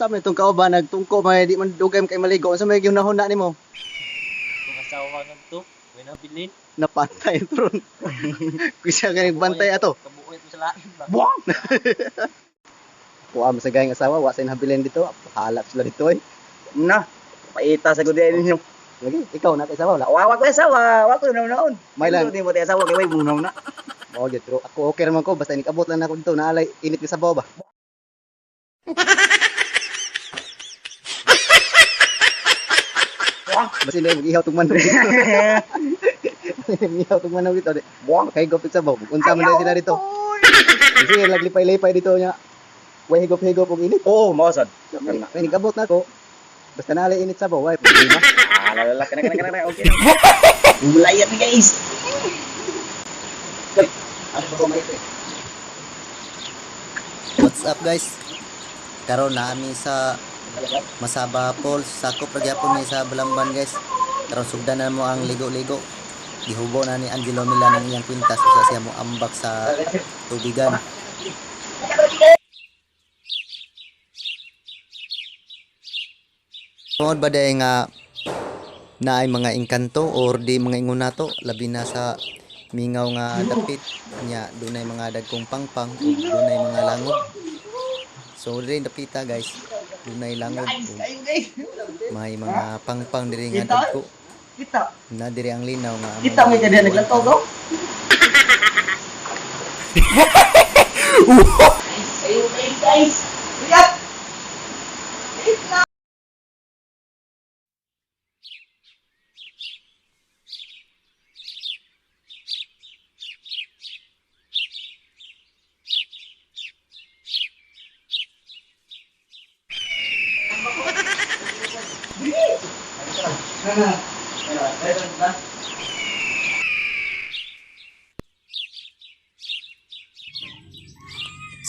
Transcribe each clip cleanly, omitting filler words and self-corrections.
Sa man itong kauban nagtungko may di man dugay kay maligo. Unsa may gihunahuna nimo? Kung asawa ngadto, way nabilin. Napantay tron. Kusa ka nagbantay ato. Kabuoy mo sa lain ba? Buwang. Kuha mo sa gayang asawa, wa sa inhabilin dito. Halap sila dito eh. Na, paita sa gud ninyo. Lagi, ikaw na kay asawa wala. Wa wa ko asawa, wa ko naon. May lang. Di mo tay asawa kay way munaw na. Mao gyud pero ako okay ra man ko basta inikabot lang nako dito naalay init nga sabaw ba. Basta hindi mag-ihaw tong manok dito. Mag-ihaw tong manok dito. Buwang. Kay higop sabaw. Unsa man dahil sila dito. Kasi naglipay-lipay dito niya. Way higop-higop og init. Oo, mao sad. Kay nikabot na ako. Basta naalay init sabaw, way problema. Ah, la la kana kana kana okay. Mulayat ni guys. What's up, guys? Karon na kami sa Masaba Falls. Sakop ra gyapon ni sa Balamban, guys. Karon sugdan na mo ang ligo-ligo. Gihubo na ni Angelo Milan ang iyang kwintas usa siya mo ambak sa tubigan. Tungod ba day nga naay mga engkanto or di mga ingon nato labi na sa mingaw nga dapit nya dunay mga dagkong pangpang ug dunay mga langob. So diri dapita, guys, dunay langob ug may mga pangpang diri nga dagko. Kita. Na diri ang linaw nga ang Kita mga mo kay naglantaw go. Ayo guys. Lihat.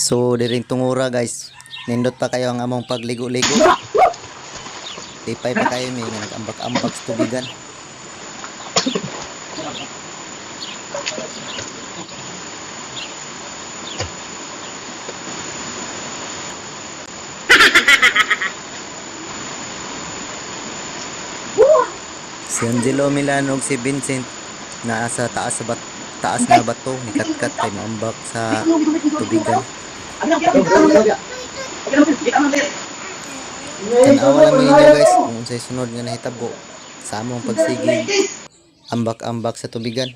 So diri tungura, guys, nindot pa kayo ang among pagligo-ligo. Lipay pa kayo mi nga nag-ambak-ambak sa tubigan. Si Angelo Milan ug si Vincent naa sa taas sa taas nga bato ni katkat kay moambak sa tubigan. Tan-awa lang ninyo, guys, kung unsay sunod nga nahitabo sa among pagsigig ambak-ambak sa tubigan.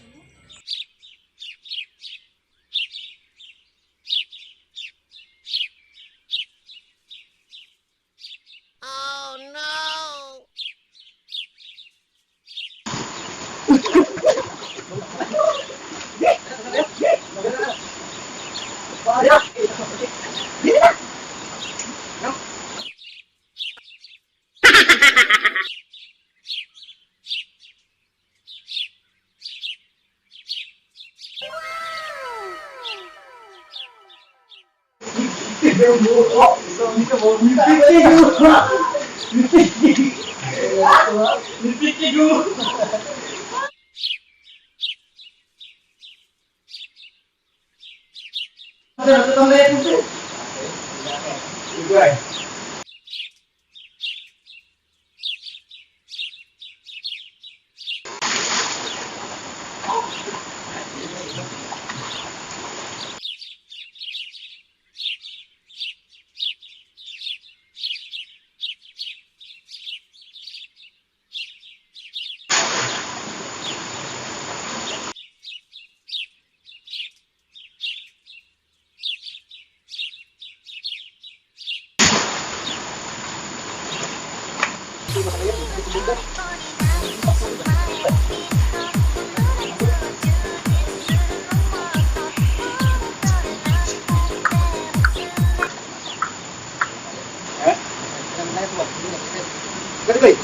Dali koy.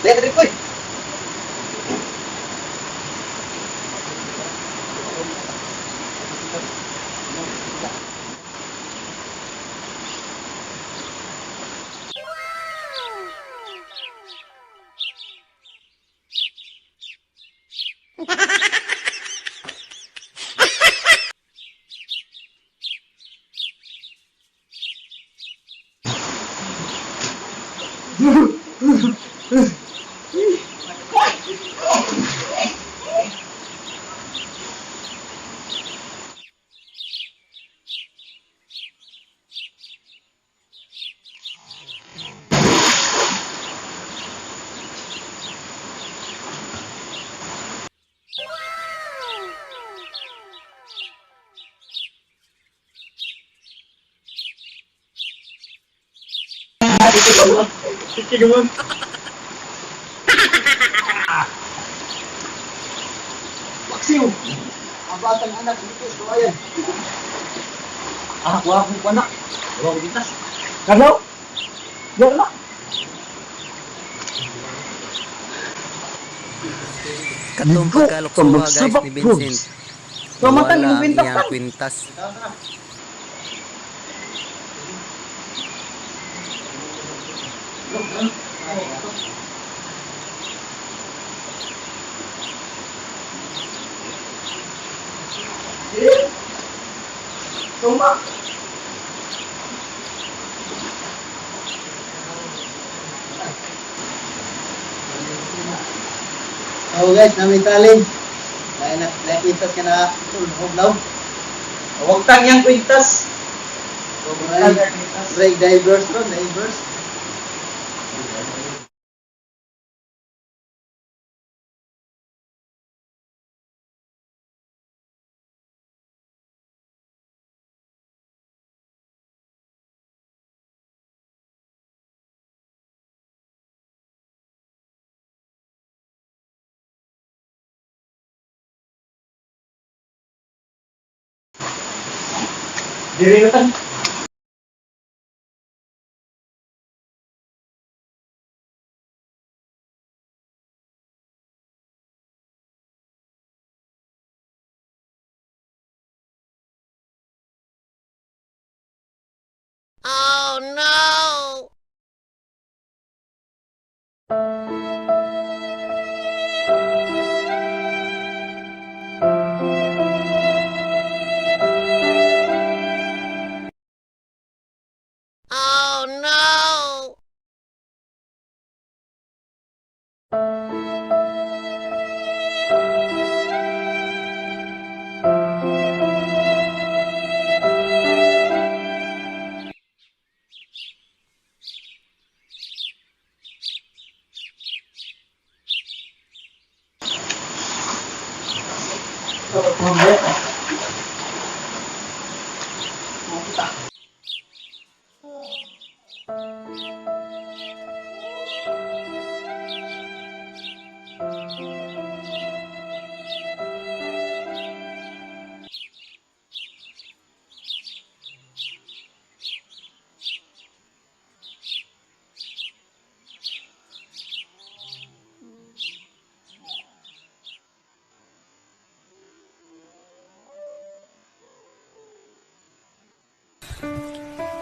Dali koy. Sige mo. Paksiw! Ang batang anak dito sa kawayan. Ah, wala akong kuwan na. Wala akong pintas. Carlo? Yan na. Katong Ligo, pagkaluksuha guys kamagsabak, ni Vincent. Kamatang Wala imong ang kwintas, iyang tan. kwintas. Tuma. Oh guys, namin salin. Dahil na nakitas ka na tulog law. Huwag tang yang kwintas. Break divers bro, divers. Diri na tan.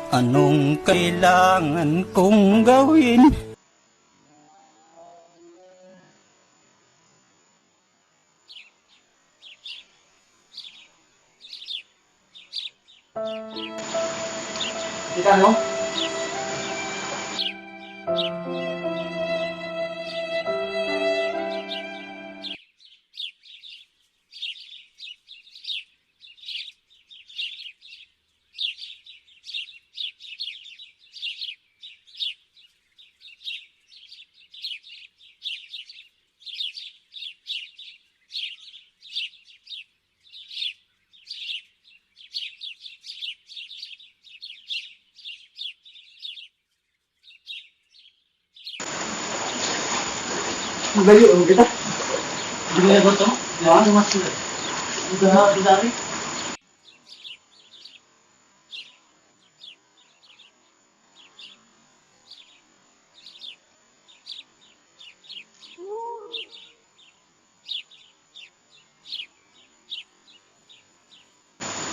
Anong kailangan kong gawin? Kita mo? Magayo ang kita. Hindi mo na to? Ano mas sila? Hindi na dari.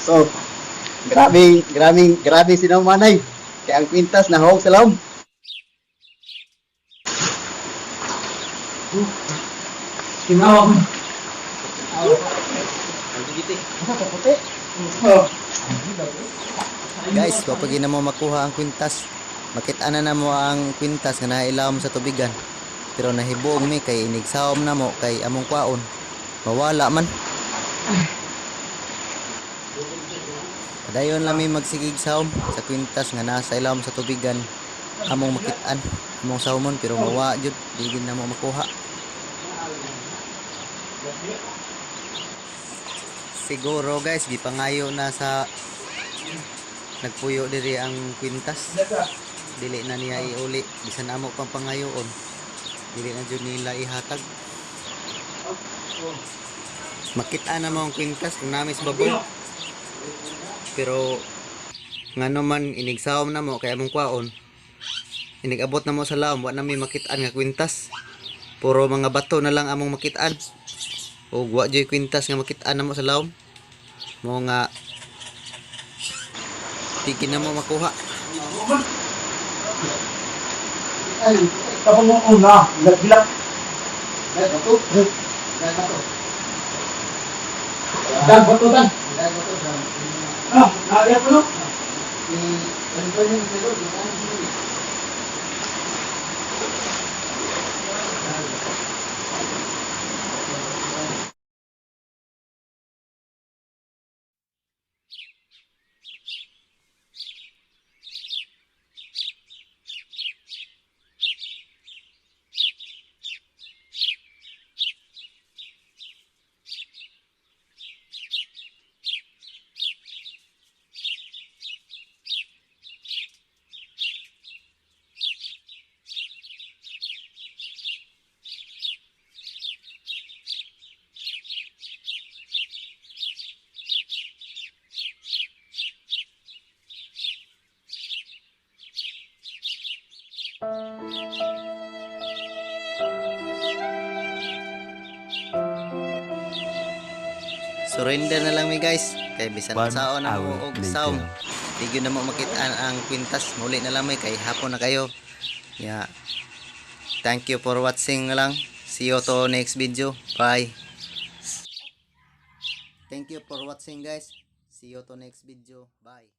So, grabe, grabe, grabe sinamanay. Kaya ang kwintas na hawak sa loob. Tinawa ko. Guys, wapag na mo makuha ang kwintas. Makita na na mo ang kwintas nga nailawom sa tubigan. Pero nahibuong mi kay inigsawom na mo kay among kwaon. Mawala man. Padayon lang mi magsigig sawom sa kwintas nga nasa ilawom sa tubigan. Among makitaan, among sawmon pero mawa jud di gid na mo makuha. Siguro guys, gipangayo na sa nagpuyo diri ang kwintas. Dili na niya iuli bisan amo pang pangayoon. Dili na jud nila ihatag. Makita na mo ang kwintas kung namis baboy. Pero ngano man inigsawom na mo kay among kwaon. Inigabot na mo sa laom, wa na mi makitaan nga kwintas. Puro mga bato na lang among makitaan. Ug wa jud kwintas nga makitaan namo sa laom. Mo nga di na mo makuha. Ay, tapos mo una, bilak. Dahil bato. Dahil bato. Dan, bato dan. Dahil bato. Ah, naaya ko no. Ni ano ba yung sa'yo? Di ba? Surrender na lang mi, guys. Kay bisan One sao na mo hour og later. saom. Di gyud na mo makitaan ang kwintas. Muli na lang mi kay hapon na kayo. Yeah. Thank you for watching na lang. See you to next video. Bye. Thank you for watching, guys. See you to next video. Bye.